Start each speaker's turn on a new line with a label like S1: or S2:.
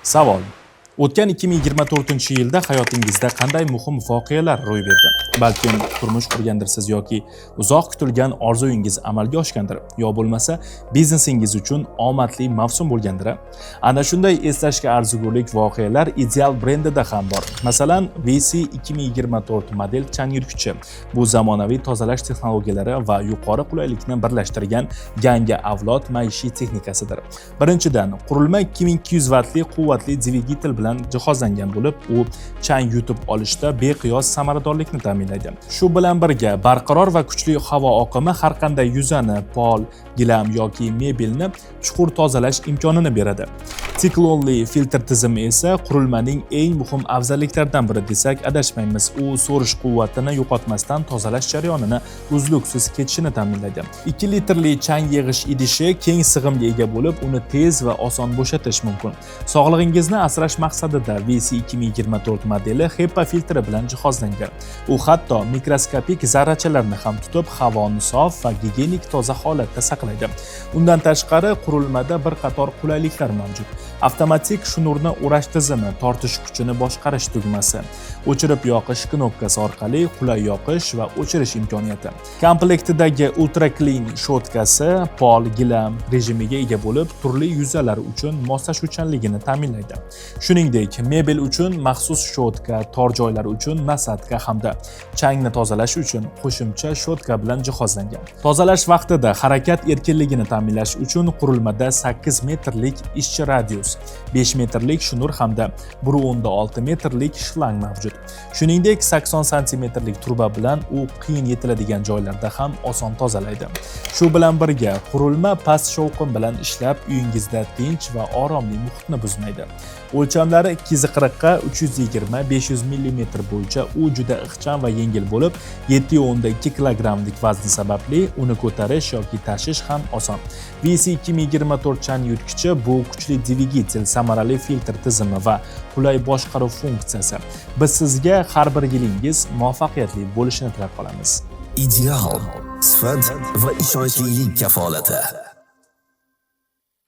S1: Savol: o'tgan 2024-yilda hayotingizda qanday muhim voqealar ro'y berdi? Balkim, turmush qurgandirsiz yoki uzoq kutilgan orzuyingiz amalga oshgandir, yo bo'lmasa biznesingiz uchun omadli mavsum bo'lgandir, a? Ana shunday eslashga arzigulik voqealar Ideal brendida ham bor. Masalan, VC 2024 model changyutgichi. Bu zamonaviy tozalash texnologiyalari va yuqori qulaylikni birlashtirgan yangi avlod maishiy texnikasidir. Birinchidan, qurilma 2200 vatli quvvatli dvigatel bilan jihozlangan bo'lib, u chang yutib olishda beqiyos samaradorlikni ta'minlaydi. Shu bilan birga, barqaror va kuchli havo oqimi har qanday yuzani, pol, gilam yoki mebelni chuqur tozalash imkonini beradi. Siklonli filtr tizimi esa qurilmaning eng muhim afzalliklaridan biri desak, adashmaymiz. U so'rish quvvatini yo'qotmasdan tozalash jarayonini uzluksiz ketishini ta'minlaydi. 2 litrli chang yig'ish idishi keng sig'imga ega bo'lib, uni tez va oson bo'shatish mumkin. Sog'lig'ingizni asrash maqsadida VC 2024 modeli HEPA filtri bilan jihozlangan. U hatto mikroskopik zarrachalarni ham tutib, havoni sof va gigiyenik toza holatda saqlaydi. Undan tashqari, qurilmada bir qator qulayliklar mavjud: avtomatik shnurni o'rash tizimi, tortish kuchini boshqarish tugmasi, o'chirib yoqish knopkasi orqali qulay yoqish va o'chirish imkoniyati. Komplektidagi Ultra Clean shotkasi pol, gilam rejimiga ega bo'lib, turli yuzalar uchun moslashuvchanligini ta'minlaydi. Shuningdek, mebel uchun maxsus shotka, tor joylar uchun насадка hamda changni tozalash uchun qo'shimcha shotka bilan jihozlangan. Tozalash vaqtida harakat erkinligini ta'minlash uchun qurilmada 8 metrlik ishchi radius, 5 metrlik shnur hamda 1,6 metrlik shlang mavjud. Shuningdek, 80 santimetrlik truba bilan u qiyin yetiladigan joylarda ham oson tozalaydi. Shu bilan birga, qurilma past shovqin bilan ishlab, uyingizda tinch va oromli muhitni buzmaydi. O'lchamlari 240 ga 320 500 mm bo'yicha u juda ixcham va yengil bo'lib, 7,2 kilogrammlik vazni sababli uni ko'tarish yoki tashish ham oson. VC 2024 chang yutgichi bu kuchli dvigatel, samarali filtr tizimi va qulay boshqaruv funksiyasi. Biz sizga har bir yilingiz muvaffaqiyatli bo'lishini tilab qolamiz.
S2: Ideal sifat va ishonchlilik kafolati.